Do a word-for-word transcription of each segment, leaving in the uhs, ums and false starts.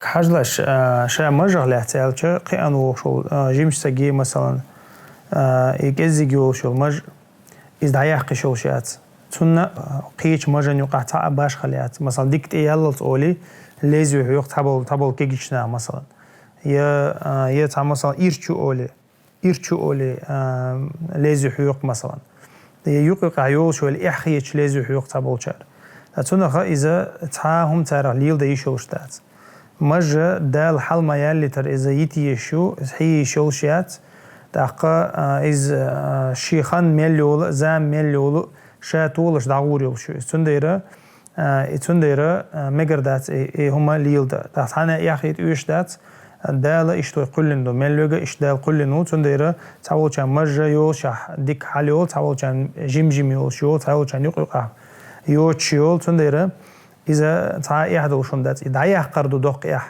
Хьажалаш, а, ша мажах лаьцна аьлча, кхиъна волуш волу, а, жимачу стаге, масалан, а, и кӀеззиг йолуш йолу маж, иза дӀаяккха йиш йолуш яц. Цунна, а, кхечу мажан юкъахь цхьа а башхалла яц. Масалан, дика тӀеяллалц олий, лезвие хьоькху цхьаболу, цхьаболу кегийчу наха, масалан. Я, а, я цхьа, масалан, ирчу олий, ирчу олий, а, лезвие хьоькху, масалан. Я юкъ-юкъехь йолуш йолу эхь хеташ лезвие хьоькху цхьаболчара. Ткъа цунах иза цхьа а хӀума царах леладан йиш йолуш дац. Мажа Дала хьал ма-яллийтара иза йита йиш ю, иза хьийза йиш йолуш яц. ТӀаккха, а, иза, а, шен хан мел йолу, зама мел йолу, ша толуш дӀагӀур йолуш ю иза. Цундела, а, и цундела, а, мегар дац и, и хӀума леладан. ТӀаккха цхьанна а эхь хета оьшуш дац, Дала иштта вай кхоьллина ду, мел верг а иштта Дала кхоьллина ву, цундела цхьаволчарна мажа йолушехь дика хьал йолу, цхьаволчарна жим-жим йолуш йолу, цхьаволчарна юкъ-юкъахь йоцуш йолу, цундела иза цхьа а эхь долуш хӀума дац. И дӀаяккхар ду доккха эхь.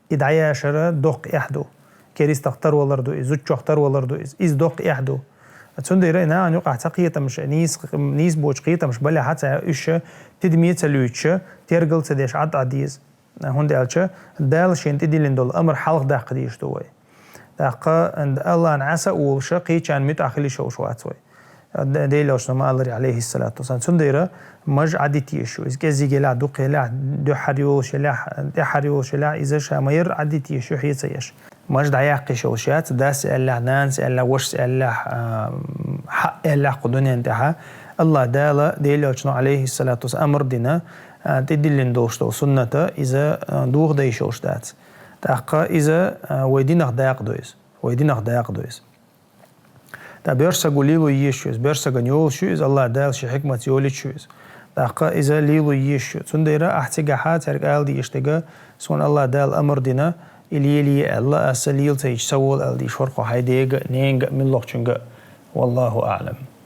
И дӀаяшар доккха эхь ду. Керистах тарвалар ду иза, зудчух тарвалар ду иза. Иза доккха эхь ду. Цундела и нахана юкъахь цхьа кхетамаш, нийса, нийса боцу кхетамаш балехь а ца, уьш тидаме а ца луьйчуш, тергал а ца деш, Ӏад-Ӏад деза. ХӀунда аьлча Дала шена тӀедиллина долу амар хьалха даккха дезаш ду вай. ТӀаккха Аллахьна Ӏаса а волуш, кхечарна муьтӀахь хила йиш йолуш вац вай. Д-, Делан Элчано ма-аллара, алейхиссалату вассалам. Цундела маж Ӏадита йиш ю. Иза кӀеззиг елахь, дукха елахь, дуьххьара йолуш елахь, тӀаьххьара йолуш елахь, иза ша ма-ярра Ӏадита йиш ю, хье ца еш. Маж дӀаяккха йиш йолуш яц, дас аьллехь, нанас аьллехь, вашас аьллехь, а, хьаъ аьллехь кху дуьнен тӀехь. Аллахь Дала, Делан Элчано, алейхиссалату вассалам, амар дина, а, тӀедиллина долуш долу сунната, иза, а, дохадан йиш йолуш дац. ТӀаккха иза, а, вай динах дакъа ду иза. Вай динах дакъа ду иза. ТӀаккха боьрша саго лело езаш ю иза, боьрша сагана йолуш ю иза, Аллахь Дала шен хьикматца йолуьйтуш ю иза. ТӀаккха иза лело езаш ю. Цундела ахь цигахь цаьрга ала дезаш дерг, суна Аллахь Дала амар дина, и лелае аьлла, аса лела ца йича, ца вола ала дезаш вара хьо хьайн дега а, ненга а, муьлххачуьнга а. Валлаху аӀлам.